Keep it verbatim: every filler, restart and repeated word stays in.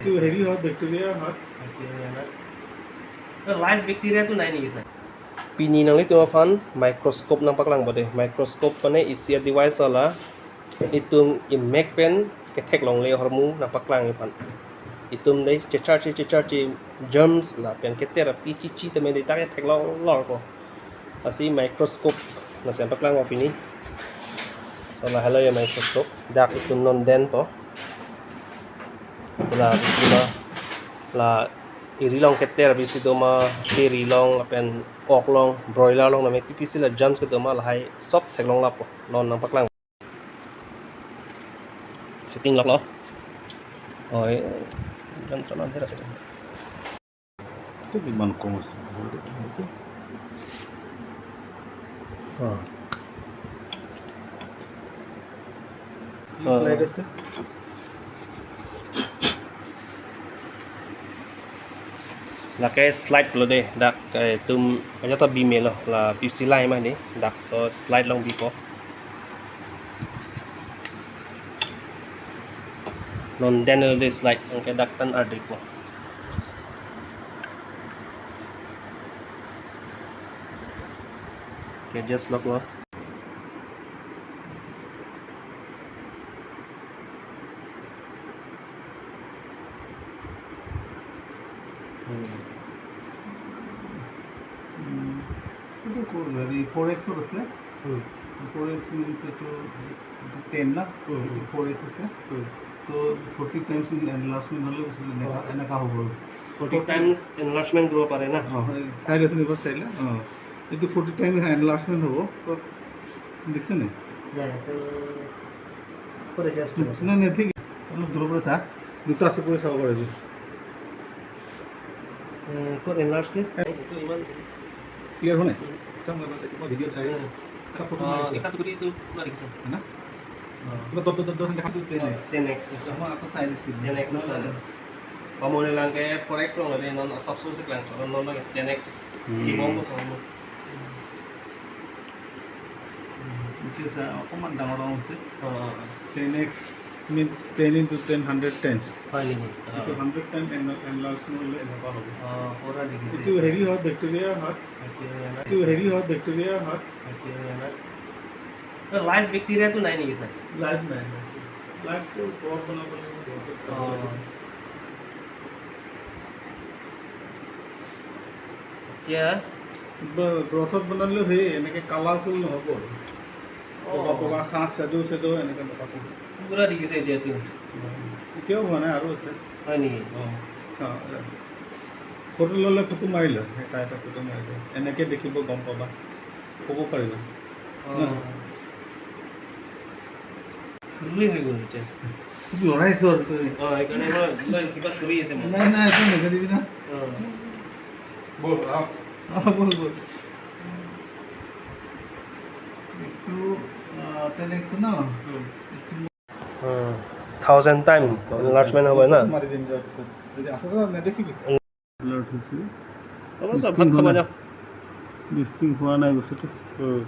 এইটো হেৰি হয়, বেক্টেৰিয়া হয়। Bacteria na. Live bacteria to nai ni sa. Pini nanglitum aphan microscope nangpaklangpo de. Microscope mane isi a-device la itum imek pen ketheklongle ahormu nangpaklang aphan. Itum de checharche checharche germs lapen keter api chichi tame de ta ketheklong longpo. Lasi microscope nasi nangpaklangpo pini. So lahelo ya microscope. Dak itum non denpo. La itum la eri along keter api si doma, teri along lapen ok along, broiler along name pipisi la germs kedo ma lahai sob theklong lapo. Non nangpaklang. Shooting lok lo. Oi, jan chalan sera sera. এইটো কিমান কম আছে? কি অ। Slide আছে? Lake slide lo de, dak, eh, itum aja ta bimelo, la pipisi lahai ma de, dak so slide along bipo. Non den lo de slide, anke dak tan ardipo. Oke, just lok lo. উম। উম, এইটো ক'ৰ হেৰি, ফ'ৰ এক্সত আছে। উম। Four x means এইটো, এইটো টেন না? উম, উম। এইটো four x আছে। উম। তো ফৰ্টি টাইমছ এনলাৰ্জমেণ্ট হ'লে বস্তুটো এনেকা, অ। এনেকা হ'ব আৰু। ফৰ্টি টাইমছ এনলাৰ্জমেণ্ট কৰিব পাৰে না? অ, হয়। চাই দেচোন এইবাৰ চাই লে। অ। এইটো ফৰ্টি টাইমছ এনলাৰ্জমেণ্ট হ'ব। ক'ত? দেখিছে নাই? নাই, এইটো ক'ত এডজাষ্ট কৰিব? নাই, নাই, ঠিক। অলপ দূৰৰ পৰা চা। দুটা চকুৰে চাব পাৰে যে। এ, ক'ত এনলাৰ্জ কি? এইটো ইমান ক্লিয়াৰ হোৱা নাই? চাম, মই চাইছোঁ, মই ভিডিঅ'ত আহি আছে। উম। এটা ফটো অ, মাৰিছে। এটা চকুদি এইটো পুৰা দেখিছে। হয় না? অ। কিবা ডট ডট ডট ডট দেখাটো টেন এক্স। টেন এক্স এইটো। মই আকৌ চাই দিছোঁ। টেন এক্স আছে। Pamone lang ke four X ong le non sab su sik lang, non non ke ten X. Hmm. Di bom ko song mo. It is, uh, অকণমান ডাঙৰ ডাঙৰ হৈছে। অ, অ, অ। Ten X means ten into ten, hundred times. হয় নেকি? এইটো অ। Hundred time N-, enlarge কৰিলে এনেকুৱা হ'ব। অ, পুৰা দেখিছে। এইটো হেৰি হয়, বেক্টেৰিয়া হয়। বেক্টেৰিয়া না। এইটো হেৰি হয়, বেক্টেৰিয়া হয়। বেক্টেৰিয়া না। লাইভ বেক্টেৰিয়াটো নাই নেকি, ছাৰ? লাইভ নাই, নাই। লাইভটো ঘৰত বনাব লাগিব, ঘৰতে চাব অ। লাগিব। এতিয়া ব-, ঘৰত বনালেও সেই এনেকে কালাৰফুল নহ'ব আৰু। অ। বগা বগা চাহ, শ্বেডো শ্বেডো এনেকে নকাটিব। পুৰা দেখিছে এতিয়াতো। এতিয়াও হোৱা নাই, আৰু আছে। হয় নেকি? অ, চাহ, এ, ফটো ল'লে ফটো মাৰি লয়, সেই তাই এটা ফটো মাৰি লয়। এনেকে দেখিব, গম পাবা, ক'ব পাৰিবা। অ। ন? সৰুৱে হৈ গ'ল এতিয়া। তোক লৰাইছো আৰু তই। অ, সেইকাৰণে মই, মই কিবা কৰি আছে মই। নাই, নাই, একো নাজানিবি না। অ। ব'ল, আহ। অ, ব'ল, ব'ল। এইটো, আহ, টেন এক্স ন? উম। এইটো উম, থাউজেণ্ড টাইমছ এনলাৰ্জমেণ্ট হ'ব না? মাৰি দিম যোৱাৰ পিছত। যদি আছে তো নেদেখিবি। এলাৰ্ট হৈছিলে। অলপ ডিষ্টিং ভাত খাব হোৱা নাই। যাওঁ। ডিষ্টিং হোৱা নাই বস্তুটো। উম।